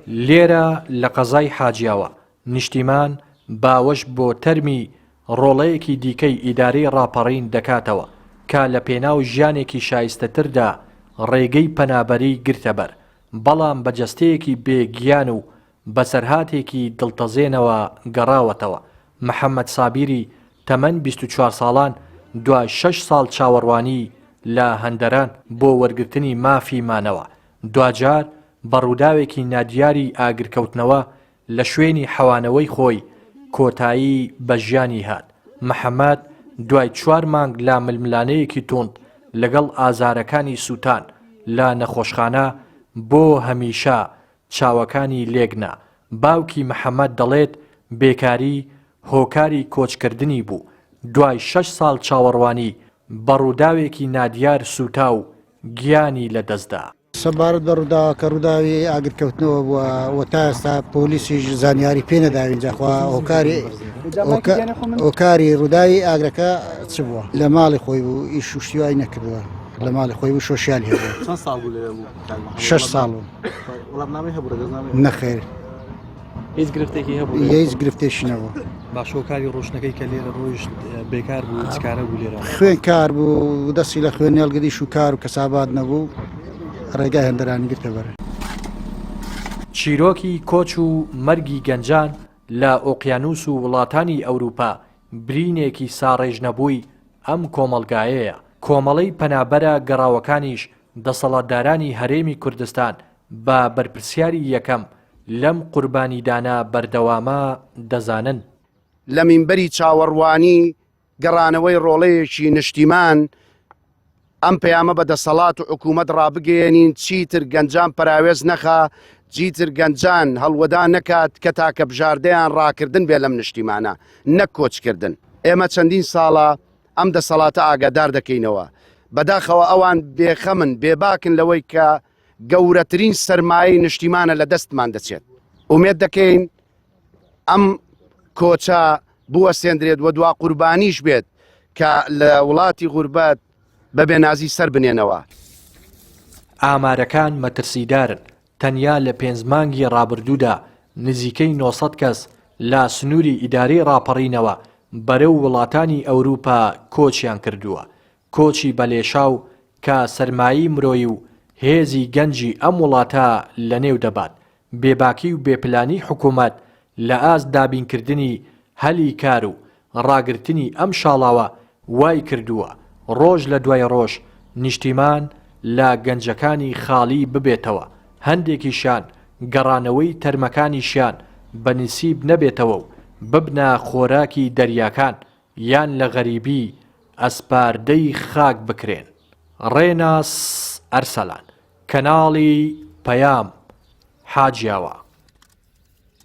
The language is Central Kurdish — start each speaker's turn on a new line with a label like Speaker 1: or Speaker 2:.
Speaker 1: لێرە لە قەزای حاجیاوا، نیشتیمان باوەش بۆ تەرمی ڕۆڵەیەکی دیکەی ئیدارەی ڕاپەڕین دەکاتەوە کە لە پێناو ژیانێکی شایستەتردا ڕێگەی پەنابەریی گرتەبەر، بەڵام بە جەستەیەکی بێ گیان و بەسەرهاتێکی دڵتەزێنەوە گەڕاوەتەوە. محەمەد سابیری تەمەن 24 ساڵان دوای شەش ساڵ چاوەڕوانی لە هەندەران بۆ وەرگرتنی مافی مانەوە، دواجار بە ڕووداوێکی نادیاری ئاگرکەوتنەوە لە شوێنی حەوانەوەی خۆی کۆتایی بە ژیانی هات. محەمەد دوای چوار مانگ لە ململانێیەکی توند لەگەڵ ئازارەکانی سووتان لە نەخۆشخانە بۆ هەمیشە چاوەکانی لێک نا. باوکی محەمەد دەڵێت بێکاری هۆکاری کۆچکردنی بوو، دوای شەش ساڵ چاوەڕوانی بە ڕووداوێکی نادیار سووتا و گیانی لەدەستدا.
Speaker 2: سەبارەت بە ڕووداوەکە ڕووداوی ئاگرکەوتنەوە بووە و تا ئێستا پۆلیسیش زانیاری پێ نەداوین جاخوا هۆکاری هۆکاری ڕووداوی ئاگرەکە چ بووە لە ماڵی خۆی بوو ئیش و شتی وای نەکردووە لە ماڵی خۆی بوو شۆشیالی هەبوو
Speaker 3: چەند ساڵ بوو لەوێ بوو
Speaker 2: شەش ساڵ بوو
Speaker 3: وەڵامنامەی هەبوو ڕەگەزنامەی
Speaker 2: نەخێر
Speaker 3: هیچ گرفتێکی هەبوو
Speaker 2: هیچ گرفتێکی نەبوو.
Speaker 3: باش هۆکاری ڕۆشتنەکەی کە لێرە ڕۆیشت بێکار بوو چ کارە بوو لێرە؟
Speaker 2: خوێنکار بوو دەستی لە خوێن هەڵگریش و کار و کەسابات نەبوو ڕێگای هەندەرانی گرتە بەر.
Speaker 1: چیرۆکی کۆچ و مەرگی گەنجان لە ئۆقیانوس و وڵاتانی ئەوروپا برینێکی ساڕێژنەبووی ئەم کۆمەڵگایەیە، کۆمەڵەی پەنابەرە گەڕاوەکانیش دەسەڵاتدارانی هەرێمی کوردستان بە بەرپرسیاری یەکەم لەم قوربانیدانە بەردەوامە دەزانن.
Speaker 4: لە مینبەری چاوەڕوانی گەڕانەوەی ڕۆڵەیەکی نشتیمان ئەم پەیامە بە دەسەڵات و حکوومەت ڕابگەیەنین چیتر گەنجان پەراوێز نەخا، جیتر گەنجان هەڵوەدا نەکات کە تاکە بژاردەیان ڕاکردن بێ لەم نشتیمانە نەک کۆچکردن. ئێمە چەندین ساڵە ئەم دەسەڵاتە ئاگادار دەکەینەوە، بەداخەوە ئەوان بێخەمن، بێباکن لەوەی کە گەورەترین سەرمایەی نشتیمانە لە دەستمان دەچێت. ئومێد دەکەین ئەم کۆچە بوەستێندرێت و دوا قوربانیش بێت کە لە وڵاتی غوربەت بە بێنازی سەر بنێنەوە.
Speaker 1: ئامارەکان مەترسیدارن، تەنیا لە پێنج مانگی ڕابردوودا نزیکەی 900 کەس لە سنووری ئیدارەی ڕاپەڕینەوە بەرەو وڵاتانی ئەوروپا کۆچیان کردووە، کۆچی بە لێشاو کە سەرمایەی مرۆیی و هێزی گەنجی ئەم وڵاتە لەنێو دەبات، بێباکی و بێپلانی حکومەت لە ئاست دابینکردنی هەلی کار و ڕاگرتنی ئەم شاڵاوە وای کردووە ڕۆژ لە دوای ڕۆژ نیشتیمان لە گەنجەکانی خاڵی ببێتەوە، هەندێکیشیان گەڕانەوەی تەرمەکانیشیان بە نسیب نەبێتەوە و ببنە خۆراکی دەریاکان یان لە غەریبی ئەسپاردەی خاک بکرێن. ڕێناس ئەرسەلان، کەناڵی پەیام، حاجیاوا.